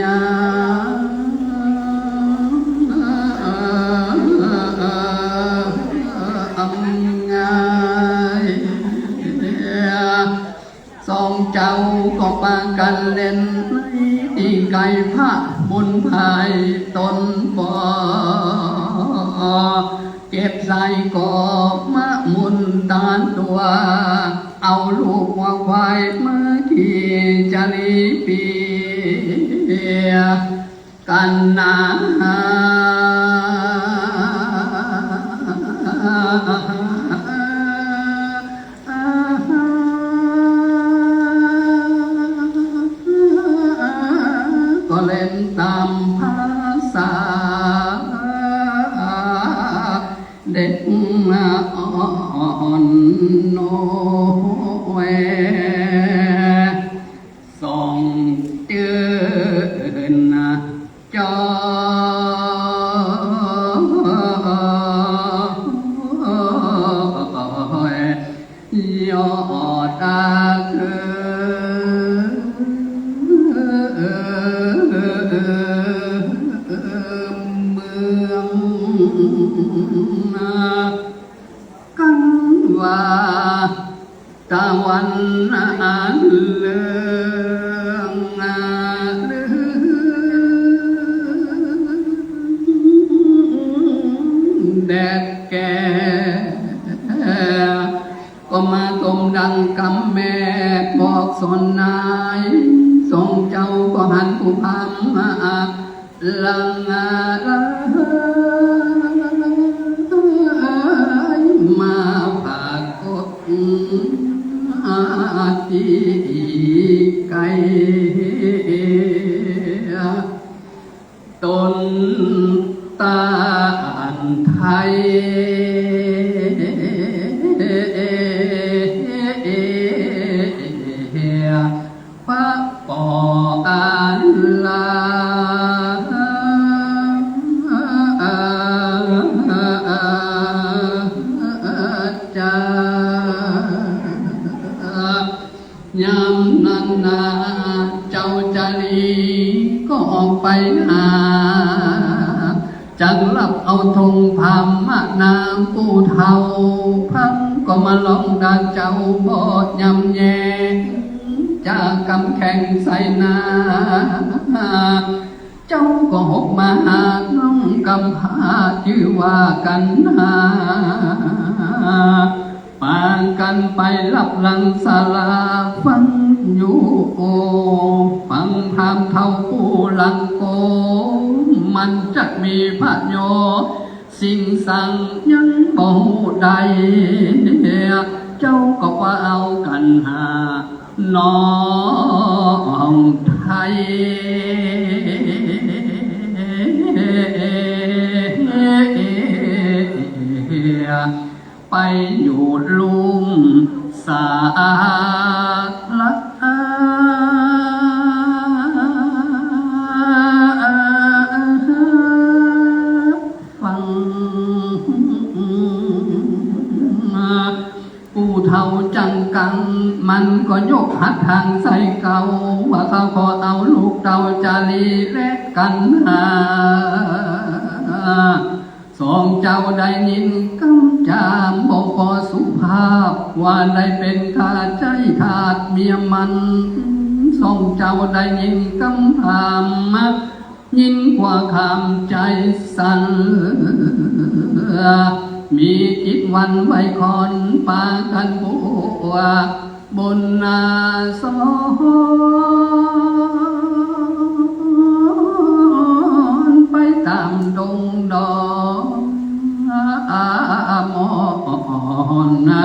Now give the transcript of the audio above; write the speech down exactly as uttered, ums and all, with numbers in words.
ญา อำไง สองเจ้าก็ปากั๋นเล่น ตี้ใก้พระบุญภายต๋นบ่เก็บใส่กอบมะมุนต๋าตั๋ว เอาลูกวัวควายมาขี่จะลีเปียกั๋นนา ก็เล่นต๋ามภาษาเด็กอ่อนน้อย สองจื้นจอ ยอดตาคือเมือง กั๋นว่าตะวันเรืองแดดแก่ ก็มาตรงดังกำแม่บอกสอนนาย สองเจ้าก็หันผู้พามมา หลังมาปรากฏตี้ใก้ ต้นตาลไทย พระปออาลาจา ยามนั้นนาเจ้าจารีก็ออกไปหา จักลับเอาธงพราหมณ์มานา ผู้เฒ่าพราหมณ์ก็มาลองดาเจ้าบ่ยำแยง จากกำแข่งใส่นา เจ้าก็หกมาหาน้องกำพร้าจื้อว่ากั๋นหา ปากั๋นไปลับหลังศาลาฟังอยู่ ฟังพราหมณ์เฒ่าผู้หลังโก มันจักมีประโยชน์ สิ่งสังยังบ่ฮู้ได้ เจ้าก็ว่าเอากั๋นหา น้องไทย ไปอยู่ลุ่มสาละ ฟัง ผู้เฒ่าจังกัง มันก็ยกหัตถ์ทางใส่เก่า ว่าข้าขอเอาลูกเต้าจารีและกั๋นหา สองเจ้าได้ยินกำจาบ่ปอสุภาพ ว่าได้เป๋นข้าใจ๊ทาสเมียมัน สองเจ้าได้ยินกำถามมา ยิ่งกว่าขำใจ๋สั่น มีจิตหวั่นไหวขอนปากั๋นกลัว บนนาสอนไปต๋ามดงดอนมอนนา